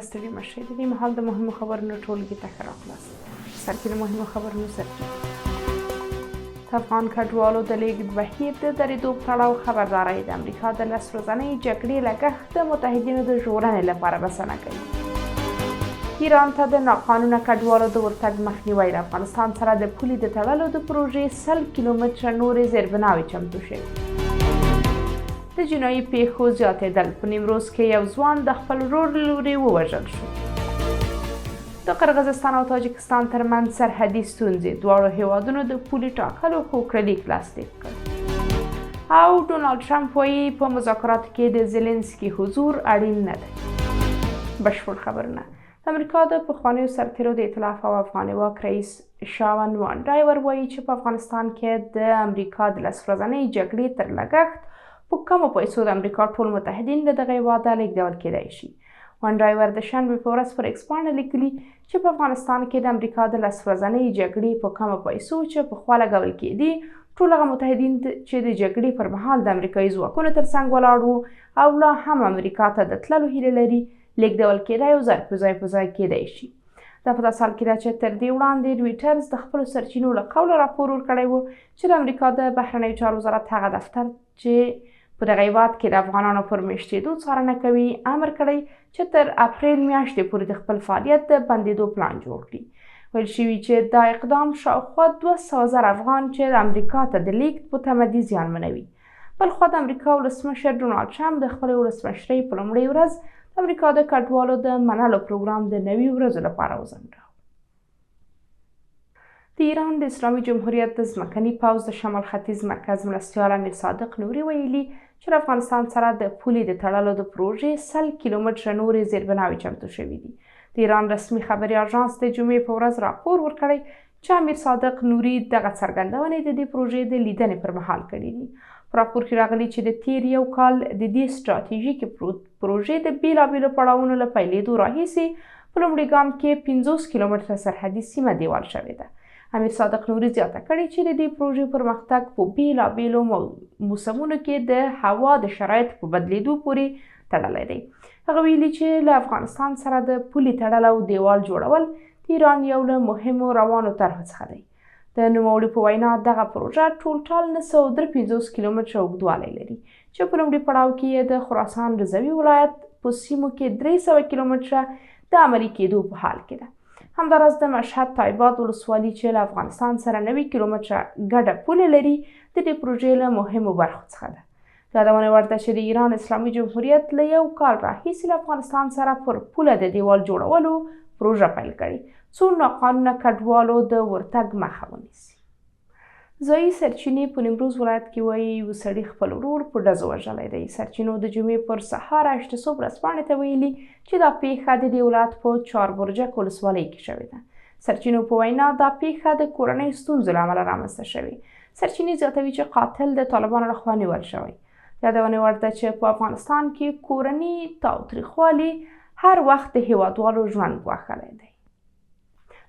ستړي مه شئ. د دې مهال د مهمو خبرونو ټولګي ته ښه راغلاست. سر کې د مهمو خبرونو سرټکی. د افغان کډوالو د لېږد بهیر د درېدو په تړاو خبرداری، د امریکا د لس ورځنۍ جګړې لګښت د متحدینو د ژغورنې لپاره بسنه کوي. ایران ته د ناقانونه کډوالو د ورتګ مخنیوی، له افغانستان سره د پولې د تړلو د پروژې 100 کیلومتره نورې زیربناوې چمتو شوې. د جنایي پیښو زیاتېدل، په نیمروز کې یو ځوان د خپل ورور له لوري ووژل شو. د قرغزستان او تاجکستان ترمنځ سرحدي ستونزې، دواړو هیوادونو د پولې ټاکلو هوکړه لیک لاسلیک کړ. او ډونالډ ټرمپ وایي په مذاکراتو کې د زیلینسکي حضور اړین نه دی. بشپړ خبرونه. د امریکا د پخوانیو سرتیرو د ائتلاف او افغان واک رئیس شاون وان ډایور وایي چې په افغانستان کې د امریکا د لس ورځنۍ جګړې تر لګښت په کمو پیسو د امریکا ټول متحدین له دغه هېواده لېږدول کېدای شي. وان ډایور د شنبې په ورځ پر ایکس پاڼه لیکلي چې په افغانستان کې د امریکا د لس ورځنۍ جګړې په کمو پیسو چې پخوا لګول کېدې، ټول هغه متحدین چې د جګړې پر مهال د امریکایي ځواکونو ترڅنګ ولاړ وو او لا هم امریکا ته د تللو هیله لري، لېږدول کېدای او ځای په ځای په ځای کېدای شي. دا په داسې حال کې ده چې تر دې وړاندې رویټرز د خپلو سرچینو له قوله راپور ورکړی و چې د امریکا د بهرنیو چارو وزارت هغه دفتر چې په دغه هېواد کې د افغانانو پر مېشتېدو څارنه کوي، امر کړی چې تر اپریل میاشتې پورې د خپل فعالیت د بندېدو پلان جوړ کړي. ویل شوي چې دا اقدام شاوخوا 200,000 افغان چې امریکا ته د لېږد په تمه دي زیانمنوي. بلخوا د امریکا ولسمشر ډونالډ ټرمپ د خپلې ولسمشرۍ په لومړۍ ورځ د امریکا د کډوالو د منلو پروګرام د 90 ورځو لپاره وځنډاوه. د ایران د اسلامي جمهوریت د ځمکني پوځ د شمال ختیځ مرکز مرستیال امیر صادق نوري ویلي چې له افغانستان سره د پولې د تړلو د پروژې 100 کیلومتره نورې زیربناوې چمتو شوې دي. د ایران رسمي خبري اژانس د جمعې په ورځ راپور ورکړی چې امیر صادق نوري دغه څرګندونې د دې پروژې د لیدنې پر مهال کړې دي. په راپور کې راغلي چې د تیر یو کال د دې ستراتیژیکې پروژې د بیلابیلو پړاوونو له پیلېدو راهیسې په لومړي ګام کې 50 کیلومتره سرحدي سیمه دیوال شوې ده. امیر صادق نوري زیاته کړې چې د دې پروژې پرمختګ په بیلابیلو موسمونو کې د هوا د شرایطو په بدلېدو پورې تړلی دی. هغه ویلي چې له افغانستان سره د پولې تړل او دیوال جوړول د ایران یو له مهمو روانو طرحو څخه دی. د نوموړي په وینا دغه پروژه ټولټال 953 کیلومتره اوږدوالی لري چې په لومړي پړاو کې یې د خراسان رضوي ولایت په سیمو کې 300 کیلومتره د عملي کېدو په حال کې ده. همداراز د مشهد تایباد ولسوالي چې له افغانستان سره 90 کیلومتره ګډه پوله لري، د دې پروژې له مهمو برخو څخه ده. د یادونې وړ ده چې د ایران اسلامي جمهوریت له یو کال راهیسې له افغانستان سره پر پوله د دیوال جوړولو پروژه پیل کړې، څو ناقانونه کډوالو د ورتګ مخه ونیسي. ځایي سرچینې په نیمروز ولایت کې وایي یو سړي خپل ورور په ډزو وژلی دی. سرچینو د جمعې پر سهار هشت صبح ورځپاڼې ته ویلي چې دا پیښه د دې ولایت په چاربرجک ولسوالۍ کې شوې ده. سرچینو په وینا دا پیښه د کورنۍ ستونزو له امله رامنځته شوې. سرچینې زیاتوي چې قاتل د طالبانو لخوا نیول شوی. یادونې وړ ده چې په افغانستان کې کورني تاوتریخوالي هر وخت د هیوادوالو ژوند ګواښلی دی.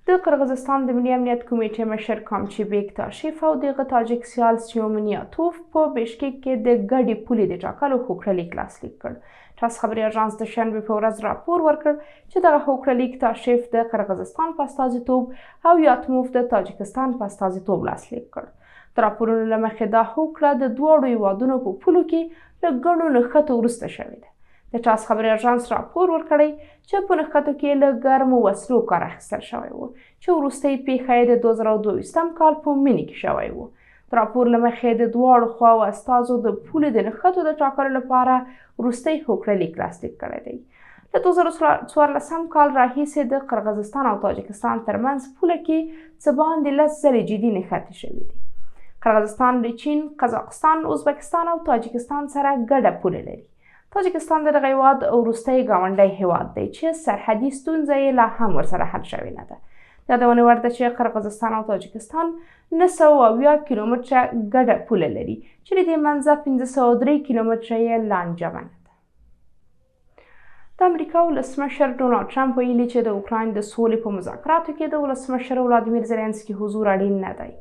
د قرغزستان د ملي امنیت کمیټې مشر کامچي بیک تاشیف او د هغه تاجک سیال سیومنیاتوف په بشکیک کې د ګډې پولې د ټاکلو هوکړه لیک لاسلیک کړ. ټاس خبري اژانس د شنبې په ورځ راپور ورکړ چې دغه هوکړه لیک تاشیف د قرغزستان په استازیتوب او یاتموف د تاجکستان په استازیتوب لاسلیک کړ. د راپورونو له مخې دا هوکړه د دواړو هیوادونو په پولو کې له ګڼو نښتو وروسته شوې ده. د ټاس خبري اژانس راپور ورکړی چې په نښتو کې له ګرمو وسلو کار اخیستل شوی و چې وروستۍ پیښه یې د 2022 کال په مني کې شوی و. د راپور له مخې د دواړو خواو استازو د پولې د نښتو د ټاکلو لپاره وروستۍ هوکړه لیک لاسلیک کړی دی. له 2014 کال راهیسې د قرغزستان او تاجکستان ترمنځ پوله کې څه باندې 10 ځلې جدي نښتې شوې دي. قرغزستان له چین، قزاقستان، ازبکستان او تاجکستان سره ګډه پوله لري. تاجکستان د دغه هیواد وروستی ګاونډی هیواد دی چې سرحدي ستونزه یې لا هم ورسره حل شوې نه ده. د یادونې وړ ده چې قرغزستان او تاجکستان 970 کیلومتره ګډه پوله لري چې له دې منځه 503 کیلومتره یې لانجمنه ده. د امریکا ولسمشر ډونالډ ټرمپ ویلي چې د اوکراین د سولې په مذاکراتو کې د ولسمشر ولادیمیر زیلنسکي حضور اړین نه دی.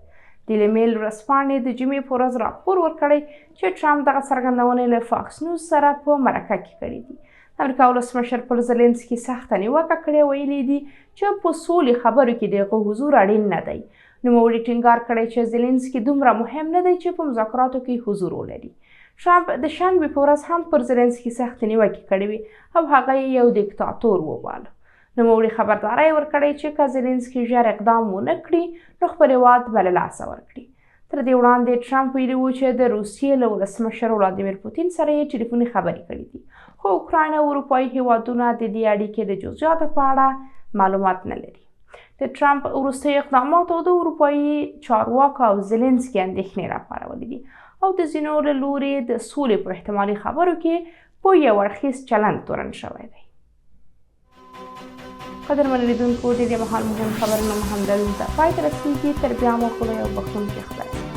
ډیلي میل ورځپاڼې د جمعې په ورځ راپور ورکړی چې ټرمپ دغه څرګندونې له فاکس نیوز سره په مرکه کې کړې دي. د امریکا ولسمشر پر زلنسکي سخته نیوکه کړې، ویلي دي چې په سولې خبرو کې د هغه حضور اړین نه دی. نوموړي ټینګار کړی چې زلنسکي دومره مهم نه دی چې په مذاکراتو کې حضور ولري. ټرمپ د شنبې په ورځ هم پر زلنسکي سختې نیوکې کړې وې او هغه یې یو دیکتاتور وباله. نوموړي خبرداری ورکړی چې که زلنسکي ژر اقدام ونه کړي، نو خپل هېواد به له لاسه ورکړي. تر دې وړاندې ټرمپ ویلي وو چې د روسیې له ولسمشر ولادیمیر پوتین سره یې ټلیفوني خبرې کړې دي، خو اوکراین او اروپایي هیوادونه د دې اړیکې د جزئیاتو په اړه معلومات نه لري. د ټرمپ وروستیو اقداماتو د اروپایي چارواکو او زلنسکي اندېښنې راپارولې دي او د ځینو له لوري د سولې په احتمالي خبرو کې په یو اړخیز چلند تورن شوی دی. قدرمن لیدونکو، د دې مهال مهم خبرونه مو همدلته پای ته رسېږي. تر بیا مو په لوی او بخښونکي خدای.